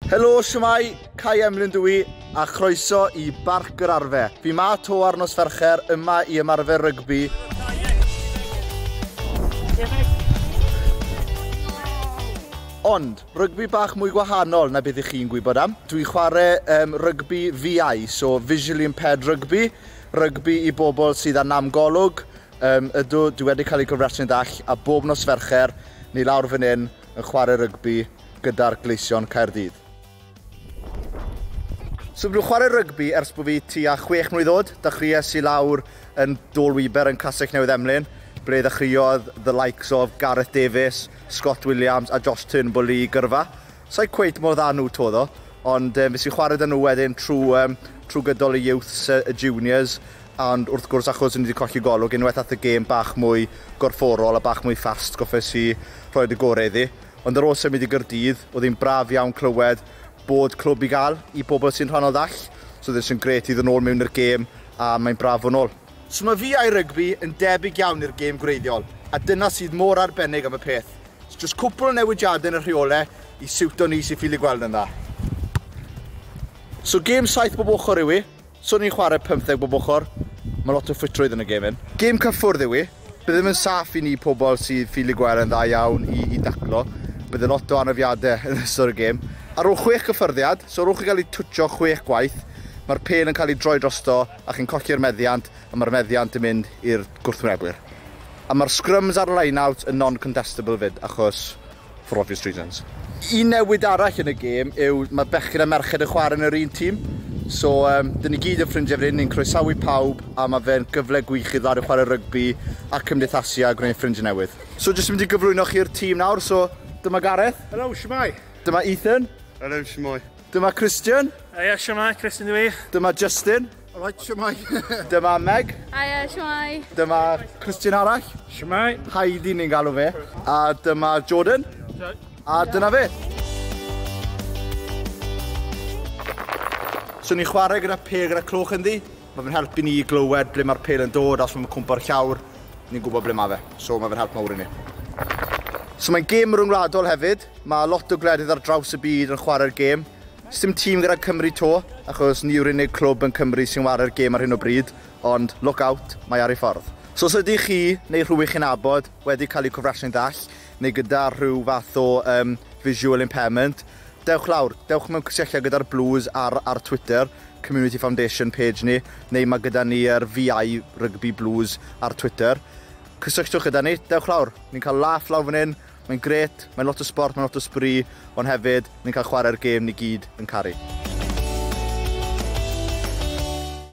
Helo, shwmae, Cai Emlyn dw i, a chroeso i Barc yr Arfe. Fi 'ma 'to ar nos Fercher, yma i ymarfer rygbi. Ond, rygbi bach mwy gwahanol na beth 'ych chi'n gwybod am. Dwi'n chwarae um, rygbi VI, so Visually Impaired Rugby, rygbi i bobl sydd â nam golwg. Um, ydw, dwi wedi cael ei gofrestru'n ddall, a bob nos Fercher, ni lawr fan hyn yn chwarae rygbi gyda'r Gleision Caerdydd. So dwi'n chwarae rygbi ers bod fi tua 6 mlwydd oed. Dechreuais i lawr yn Dôl Wiber yn Castell Newydd Emlyn, ble ddechreuodd the likes of Gareth Davies, Scott Williams a Josh Turnbull i gyrfa. Sa'i cweit mor dda nhw to ddo, ond fes i chwarae 'da nhw wedyn trwy gydol y youths, y juniors, ond wrth gwrs achos o'n i wedi colli golwg, unwaith ath y gêm bach mwy gorfforol a bach mwy fast, goffes i rhoi y gorau iddi. Ond ar ôl symud i Gaerdydd, oedd hi'n braf iawn clywed bod clwb i gael i bobl sy'n rhannol ddall. So oedd e'n grêt i ddod nôl mewn i'r gêm a mae'n braf fod nôl. So mae VI Rugby yn debyg iawn i'r gêm gwreiddiol, a dyna sydd mor arbennig am y peth. So just cwpl o newidiadau yn y rheolau i siwto ni sy'n ffili gweld yn dda. So gêm 7 bob ochr yw i. So ni'n chwarae 15 bob ochr. Mae lot o ffitrwydd yn y gêm hyn. Gêm cyffwrdd yw i. Bydd ddim yn saff i ni pobl sydd ffili gweld yn dda iawn i daclo. Bydd lot o anafiadau yn ystod y gêm. Ar ôl 6 cyffyrddiad, so ar ôl chi gael ei twtsio 6 gwaith, mae'r pêl yn cael ei droi drosto a chi'n colli'r meddiant, a mae'r meddiant yn mynd i'r gwrthwynebwyr. A mae'r scrums a'r line-out yn non-contestable fyd, achos for obvious reasons. Un newid arall yn y gêm yw mae bechgyn a merched yn chwarae yn yr un tîm. So, dyn ni gyd yn ffrindiau fan hyn, ni'n croesawu pawb, a mae fe'n gyfle gwych i ddod i chwarae rygbi a cymdeithasu a gwneud ffrindiau newydd. So, jyst yn mynd i gyflwyno chi'r tîm nawr. So, dyma Gareth. Helo, shwmae. Dyma Ethan. Helo, shwmae. Dyma Christian. Hiya, shwmae, Christian dwi. Dyma Justin. Alright, shwmae. Dyma Meg. Hiya, shwmae. Dyma Christian arall. Shwmae. Heidi ni'n galw fe. A dyma Jordan. A dyna fe. So ni'n chwarae gyda pêl gyda cloch ynddi. Mae fe'n helpu ni i glywed ble mae'r pêl yn dod, os mae'n cwmpo'r llawr, ni'n gwybod ble mae fe. So mae fe'n help mawr i ni. So mae'n gêm rhyngwladol hefyd. Mae lot o gwledydd ar draws y byd yn chwarae'r gêm. Sdim tîm gyda Cymru to, achos ni yw'r unig clwb yn Cymru sy'n chwarae'r gêm ar hyn o bryd, ond look out, mae ar ei ffordd. So os ydych chi neu rhywun chi'n nabod wedi cael eu cofrestru'n ddall, neu gyda rhyw fath o visual impairment, dewch lawr, dewch mewn cysylltiad gyda'r Blues ar Twitter, Community Foundation page ni, neu mae gyda ni yr VI Rugby Blues ar Twitter. Cysylltwch gyda ni, dewch lawr. Ni'n cael laff lawr fan hyn, mae'n grêt, mae'n lot o sport, mae'n lot o sbri, ond hefyd ni'n cael chwarae'r gêm ni gyd yn caru.